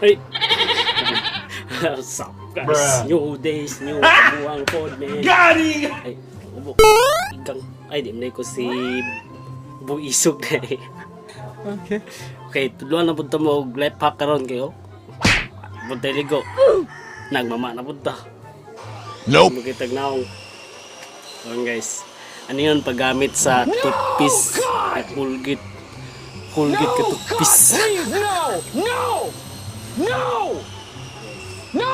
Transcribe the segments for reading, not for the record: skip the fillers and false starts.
Hey! What's up, guys? New days, new buwang pod, man. Got him! Ay, ubo. Igang. Ay, di man ko si Buisog na eh. Okay. Okay, tudluan na punta mo og life hack karon kayo. Punta ligo. Nagmama na punta. Nope. Makitag naong. Karon, guys. Ano yun paggamit sa toothpaste at Colgate. Colgate ka toothpaste. Please, no! No! No! No!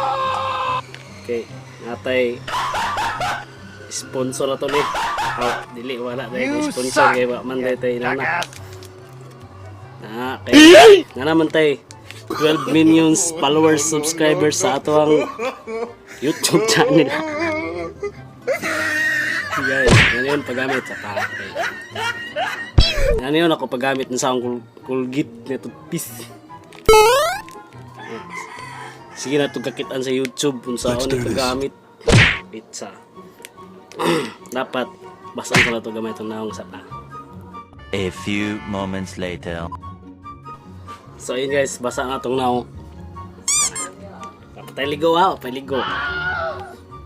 Okay, natay sponsor na to ni. Oh, dili wala tayo You sponsor suck, kay wa man tayo tayo nana. Jackass! Na, kay nga naman tay 12 millions followers subscribers sa ato ang YouTube channel. Guys, ano yun paggamit sa pa. Okay. Ano yun ako paggamit ng sa akong Colgate na toothpaste. Sige na itong kakitaan sa YouTube kung saan Let's do this. paggamit. Pizza. Dapat basan ko na ito gamay itong naong sa pa. A few moments later. So ayun guys, basa na itong naong. Patay ligo ha, patay ligo.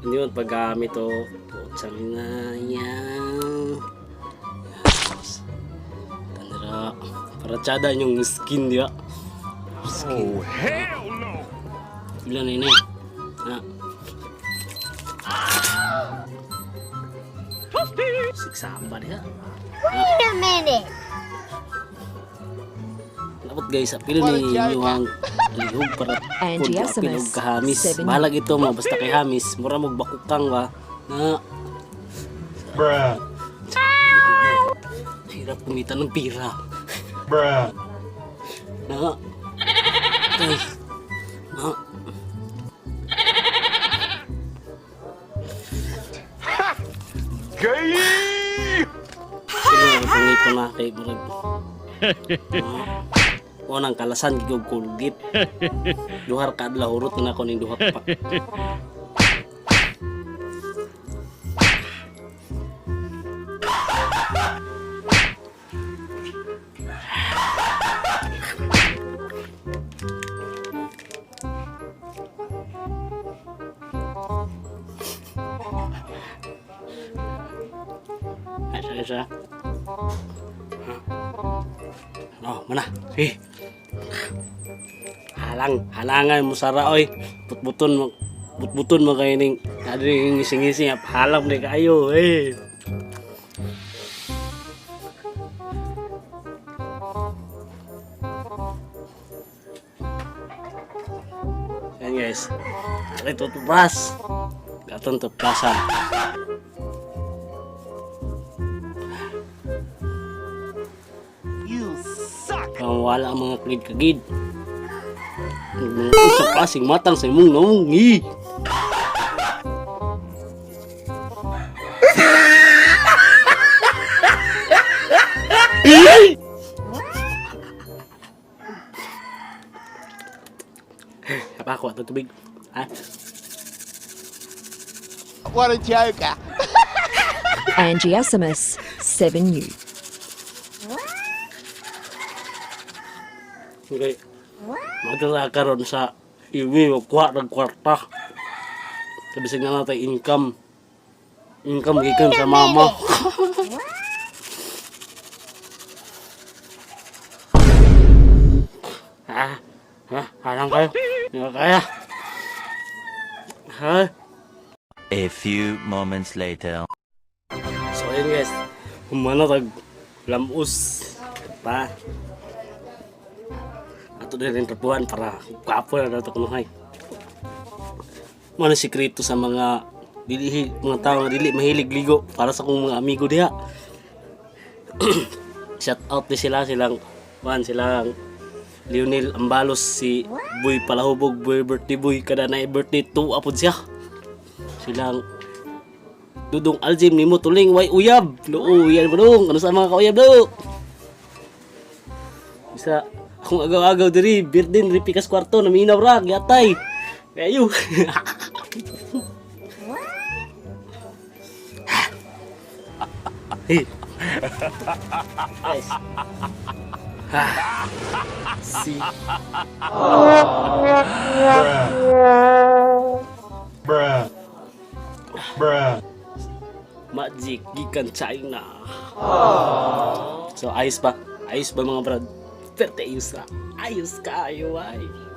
Hindi mo paggamit to. Putsang ina yan. Tandara. Para tsada yung skin, di ba? Skin. Oh, hell no! Ilan na yun eh. Ha? Siksamba diha. Wait a minute. Dapat guys, apil ni inyo ang lihog para Angie kung apil og SMS, kahamis. 7. Bahalag ito mo, basta kay hamis. Mura mo bakukang ba? Na, Bruh. hirap kumita ng pira. Bruh. Na, ay, na. Gay! Sino ang ko na kay murag. O nang kalasan gigog Colgate. Duhar ka adlaw hurot na ako ning duha pa. Asa asa. Oh, mana? Eh. Halang, halangan mo sara oy. Putbuton mo. Putbuton mo kayo ning adri ngising-ngising ap halang ni kayo eh. Ayan guys. Ito tubras. Gatong tuplasan. You suck! Ang wala ang mga kagid-kagid. Mga usap kasing matang sa imong naong. Eh. Napako ato tubig. Ha? What a joker. Angie Asimus, 7U. Okay. Magdala karon sa iwi o kuha ng kwarta. Kabisig na natin income. Income gikan sa mama. Ha? Ha? Halang kayo? Hindi ko kaya. Ha? A few moments later. So ayun guys, humana tag lamus pa. Ato din rin trapuhan para gwapo na dato kunuhay. Mano sikreto sa mga dili mga tao nga dili mahilig ligo para sa akong mga amigo diha. Shout out ni sila silang kuan silang Lionel Ambalos, si Boy Palahubog, Boy Birthday Boy, kada na birthday tuwa pod siya. Silang Dudong Aljim nimo tuling way uyab. Loo yan mo dong. Ano sa mga kauyab do? Bisa akong agaw-agaw diri, birdin diri pikas kwarto naminaw ra gyatay. Kayo. Hey. Guys. Ha. Si Bruh. Bruh. Bruh. Magic gikan China. So ayos ba? Ayos ba, mga brad? Perte ayos ka. Ayos ka ayo ay.